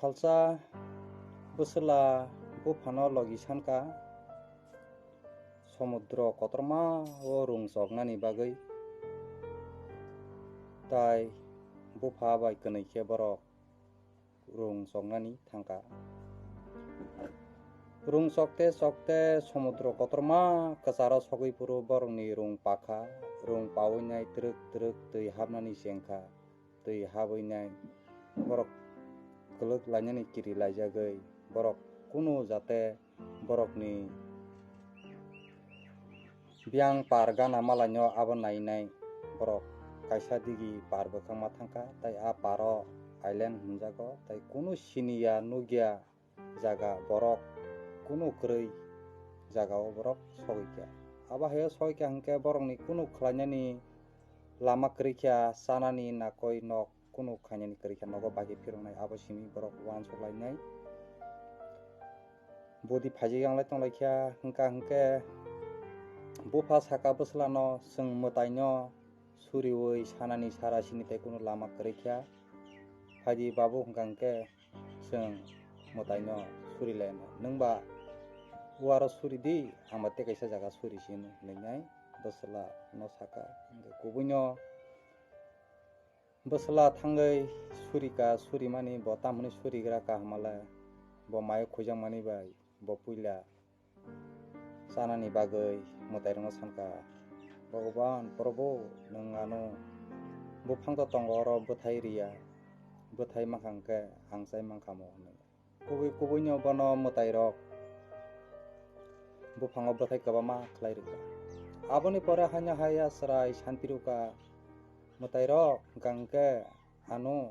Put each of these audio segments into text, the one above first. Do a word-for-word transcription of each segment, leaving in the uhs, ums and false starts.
Salsa bwswla buphano logi sanka, somudro kotorma o rung choknani bagwi, tai bupha bai kwnwi khe borok rung choknani thangkha. Rung chokte chokte somudro kotorma kwcharo sogwi phuru borokni rung pakha, rung pawi nai twrwk twrwk twi hapnani chengkha. Twi habwi nai borok kwlwk lainani kiri laijagwi borok kunu jate borokni biyang par gana malaino abo nainai borok kaisa digi par bwkhakma thangkha, tai a paro island hwnjago, tai kunu siniya nukya jaga borok kunu kwrwi jagao borok sogwi kha. Abo haio sogwi kha hwnkhe borokni kunu khlainani lama kwrwi kha, chanani nakoi nok kunu khainani kwrwi kha, nogo bagwi phiroknai abo simi borok uansuk lainai. Budi phaijak yanglai tonglai kha hwnkha hwnkhe bupha saka bwswlano chwng mwtaino suriwi sanani sara sini tei kunu lama kwrwi kha. Phaidi babu hwnkha hwnkhe chwng mwtaino suri lainai. Nwngba uaro suri di, angba tei kaisa jaga suri sino, hwnwi nai bwswla no saka. Hwnkhe kubuino bwswla thangwi surika, surimani bo tamhwnwi surigra kaham le, bo mayo khuijakmani bai bo puila chanani bagwi mwtairokno sanka, "Bhogoban, Probhu, nwng ano buphang to tongo, oro bwthai riya, bwthai mankha hwnkhe ang chai mankha mo," hwnwi. Kubui kubuino bono mwtairok buphango bwthai kwbangma khlai rwkha. Aboni pore haino hai ya chwrai santi rwkha, mwtairok hwnkha hwnkhe ano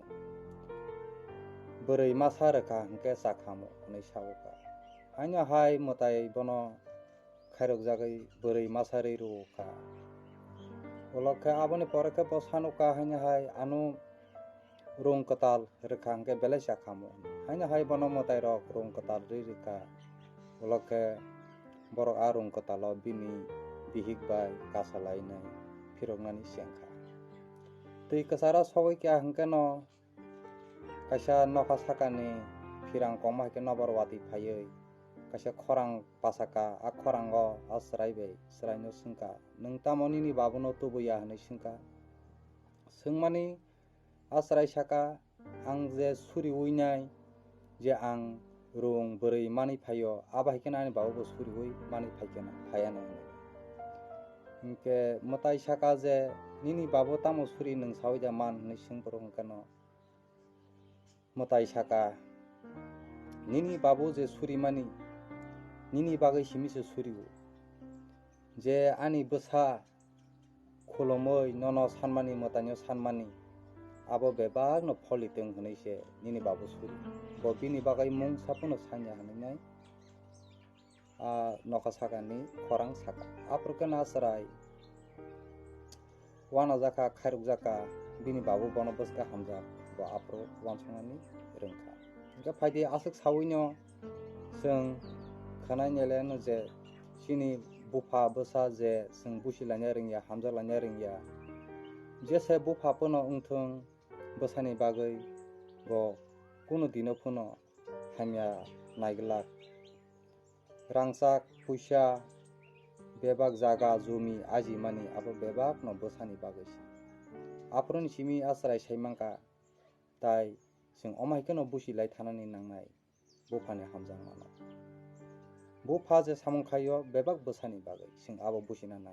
bwrwi masa rwkha hwnkhe chakhamo hwnwi sa-o kha. Haino hai mwtai bono khairokjagwi bwrwi masa rwi rw-o kha. Ulo khe aboni pore khe bo sanu kha haino hai ano rung kwtal rwkha hwnkhe belai chakhamo. Haino hai bono mwtairok rung kwtal rwi rwkha. Ulo khe borok a rung kwtalo bini bihik bai kasa lainai phiroknani chengkha. Twi kwcharo sogwi kha hwnkhe no kaisa nokha sakani phirang kongma hai khe nobar watwi phaiwi kaisa khorang pasaka, a khorango a chwrai bai chwraino swngkha, "Nwng tamo nini babuno tubuya?" hwnwi swngkha. Swngmani a chwrai saka, "Ang je suriwi nai, je ang rung bwrwi manwi phaio, abo hai kheno ani babu bo suriwi manwi phaikhe na, phaiya nai," hwnwi. Hinkhe mwtai saka je, "Nini babu tamo suri, nwng saui da man?" hwnwi swng borok hwnkhe no. Mwtai saka, "Nini babu je surimani, nini bagwi simi se surio. Je ani bwsa khulumwi nono sanmani, mwtaino sanmani, abo bebakno pholi tong hwnwi se nini babu suri. Bo bini bagwi mungsa phano sanya hwnwi nai." A nokha sakani khorang saka. Aphuru khe na chwrai uanajakha, khairokjakha, bini babu bono bwskha hamjak, bo aphuru uansuknani rwngkha. Hinkhe phaidi aswk sawino chwng khwnai nai le no je chini bupha bwsa je chwng busi laina rwngya, hamjak laina rwngya, jese bupha phano wngthung bwsani bagwi bo kunu dino phano hamya naiglak. Rangchak, puisa, bebak jaga, jumi ajimani abo bebakno bwsani bagwi se. Aphuruni simi a chwrai sai mankha, tai chwng omo hai kheno busi lai thanani nangnai buphani hamjakmano. Bupha je samung khaio bebak bwsani bagwi, chwng abo busina nang.